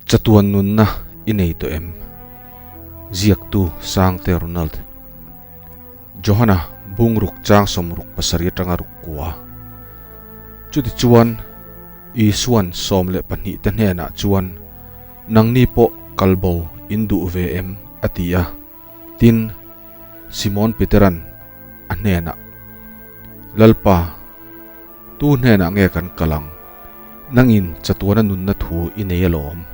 Chatuan nunna i nei tawh em? Ziaktu Sangte Ronald. Johana bungruk chang 67 atanga ruk kua. Chutichuan Isuan 12 te hnenah chuan nangni pawh kalbo in duh ve em a ti a. Tin, Simon Peteran a hnenah, Lalpa, tu hnenah nge kan kal ang? Nangin chatuana nunna thu i nei alawm.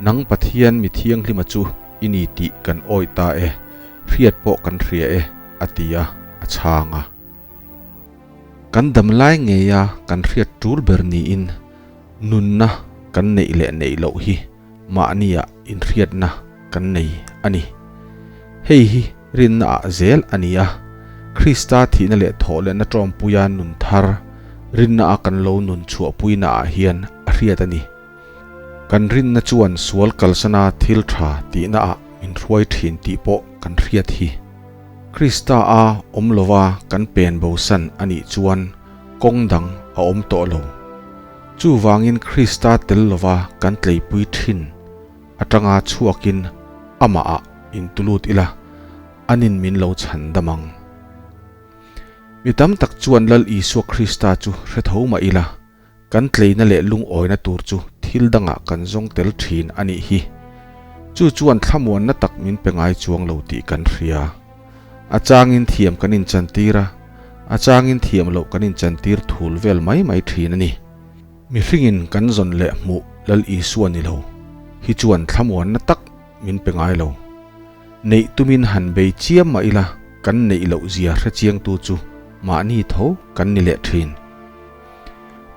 Nang Pathian mi thianghlima chu i ni tih kan awih ta e, hriat pawh kan hria e, a ti a, a chhang a. Kan dam lai ngeia kan hriat tul ber niin nunna kan neih leh neih loh hi mahnia inhriatna kan nei a ni. Hei hi rinna ah zel a ni a, Krista thihna leh thawh lehna tawmpuia nun thar rinna a kan lo nun chhuahpuina ah hian a hriat a ni. Kan rinna chuan sual kalsana thil tha tihna ah min hruai thin tih pawh kan hriat hi. Krista a awm lova kan pen bosan a nih chuan kawng dang a awm tawh lo. Chuvangin Krista tel lova kan tleipui thin atanga chhuakin amah ah intulut ila anin min lo chhan damang. Mi tam tak chuan Lal Isua Krista chu hre tho mah ila kan tleina leh lungawina tur chu thil dangah kan zawng tel thin a nih hi. Chu chuan thlamuanna tak min pe ngai chuang lo tih kan hria. A changin thiam kan inchantir a, a changin thiam loh kan inchantir thul vel mai mai thin a ni. Mihringin kan zawn leh hmuh Lal Isua ni lo hi chuan thlamuanna tak min pe ngai lo. Neih tumin han bei chiam mah ila kan neih loh zia hre chiangtu chu mahni tho kan ni leh thin.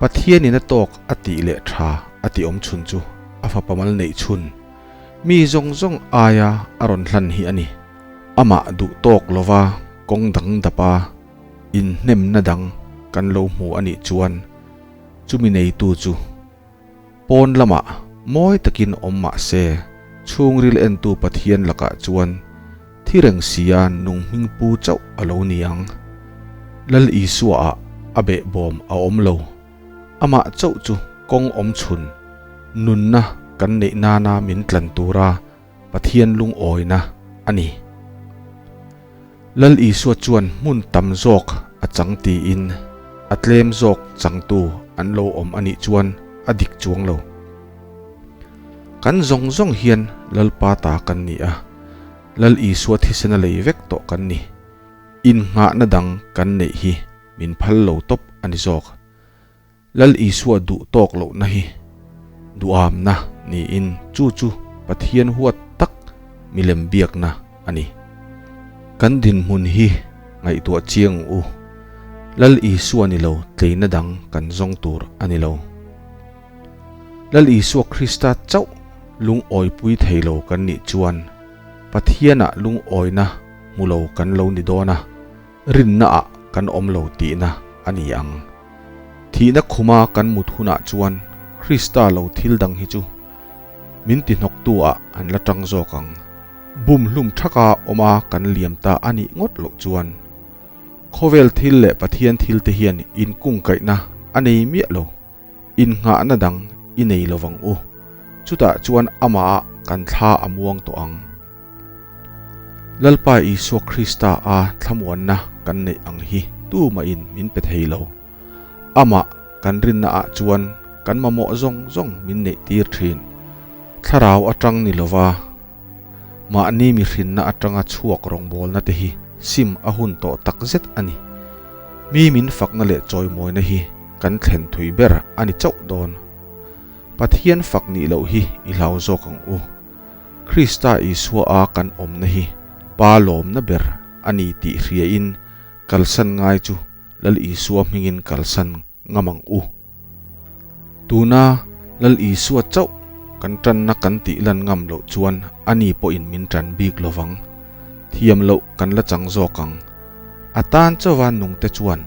Pathianin a tawk a tih leh tha a ti awm chhun chu a fapa mal neih chhun mi zawng zawng aia a rawn hlan hi a ni. Amah duh tawk lova kawng dang dapa inhnemna dang kan lo hmu a nih chuan chumi neitu chu pawn lamah mawi takin awm mah se chhungril entu Pathian lakah chuan thi reng sia nung hming pu chauh a lo ni ang. Lal Isua ah a behbawm a awm lo. Amah chauh chu kawng awm chhun nunna kan neih nana min tlan tura Pathian lungawina a ni. Lal Isua chuan hmun tam zawk a chang tiin a tlem zawk changtu an lo awm a nih chuan a dik chuang lo. Kan zawng zawng hian Lalpa ta kan ni a, Lal Isua thisena lei vek tawh kan ni. Innghahna dang kan neih hi min phal lo tawp a ni zawk. Lal Isua duh tawk lohna hi duamna niin chu chu Pathian huat tak milem biakna a ni. Kan dinhmun hi ngaihtuah chiang u. Lal Isua ni lo tleina dang kan zawng tur a ni lo. Lal Isua Krista chauh lungawipui thei lo kan nih chuan Pathianah lungawina hmu lo kan lo ni dawn a, rinnaah kan awm lo tihna a ni ang. Thihna khuma kan mut hunah chuan Krista lo thil dang hi chu min ti hnawktu ah an la tang zawk ang. Bum hlum thaka awma kan liam ta a nih ngawt loh chuan khawvel thil leh Pathian thil te hian inkungkaihna a nei miah lo. Innghahna dang i nei lovang u. Chutah chuan amah ah kan thla a muang tawh ang. Lalpa Isua Krista a thlamuanna kan neih ang hi tumahin min pe thei lo. Amah kan rinna ah chuan kan mamawh zawng zawng min neih tir thin. Thlarau atang ni lova mahni mihrinna atanga chhuak rawngbawlna te hi sim a hun tawh takzet a ni. Mi min fakna leh chawimawina hi kan thlen thui ber a ni chauh dawn. Pathian fak nih loh hi i hlau zawk ang u. Krista Isua a kan awmna hi Pa lawmna ber a ni tih hriain kalsan ngai chu Lal Isua hmingin kalsan ngam ang u. Tuna Lal Isua chauh kan tanna kan tih lan ngam loh chuan ani pawhin min tan bik lovang. Thiam loh kan la chang zawk ang. A tan chauha nungte chuan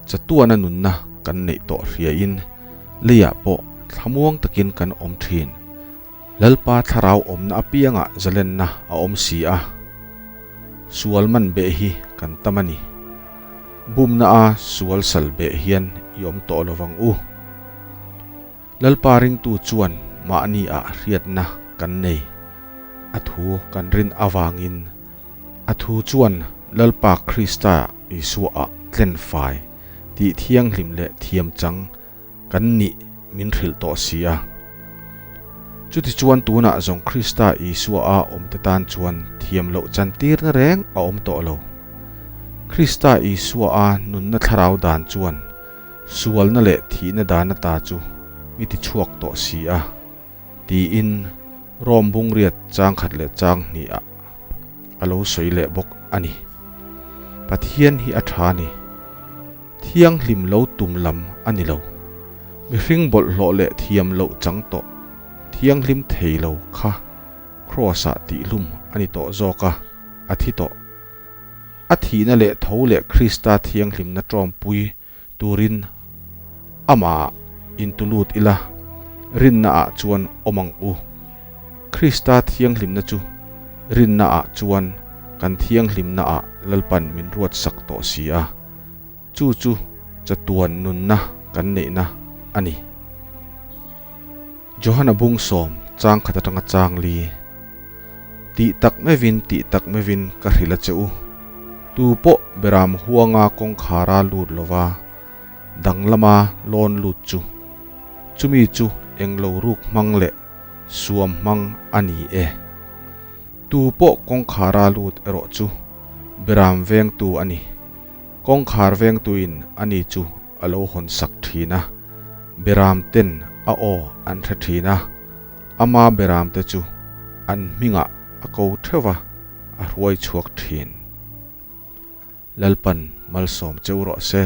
chatuana nunna kan neih tawh hriain leiah pawh thlamuang takin kan awm thin. Lalpa thlarau awmna apiangah zalenna a awm si a, sual man beh hi kan tam a ni. Bumna a sual sal beh hian i awm tawh lovang u. Lalpa ringtu chuan mahni ah hriatna kan nei. A thu kan rin avangin a thu chuan Lalpa Krista Isua ah tlen fai tih thianghlim leh thiam chang kan nih min hrilh tawh si a. Chutichuan tunah zawng Krista Isua a awmte tan chuan thiam loh chantirna reng a awm tawh lo. Krista Isua a nunna thlarau dan chuan sualna leh thihna dan ata chu mi tichhuak tawh si a, tiin Rom bungriat changkhat leh changhnih ah a lo sawi leh bawk a ni. Pathian hi a tha a ni. Thianghlim lo tum lam a ni lo. Mihring bawlhhlawh leh thiam loh chang tawh thianghlim thei lo kha Kraws-ah tihlum a ni tawh zawk a, a thi tawh. A thihna leh tho leh Krista thianghlimna tawmpui turin amah intulut ila, rinnaah chuan awm ang u. Krista thianghlimna chu rinnaah chuan kan thianghlimnaah Lalpan min ruatsak tawh si a, chu chu chatuan nunna kan neihna a ni. Johana bung sawm chang khat atanga chang li. Tih tak mevin tih tak mevin ka hrilh a che u. Tu pawh beram huanga kawngkhara lut lova danglama lawn lut chu chumi chu englo ruk hmang leh suam hmang a ni e. Tu pawh kawngkhara lut erawh chu beram vengtu a ni. Kawngkhar vengtuin ani chu a lo hawn sak thin a, beram ten a aw an hre thin a, ama beram te chu an hmingah a ko theuh va, a hruai chhuak thin. Lalpan malsawm cheu rawh se.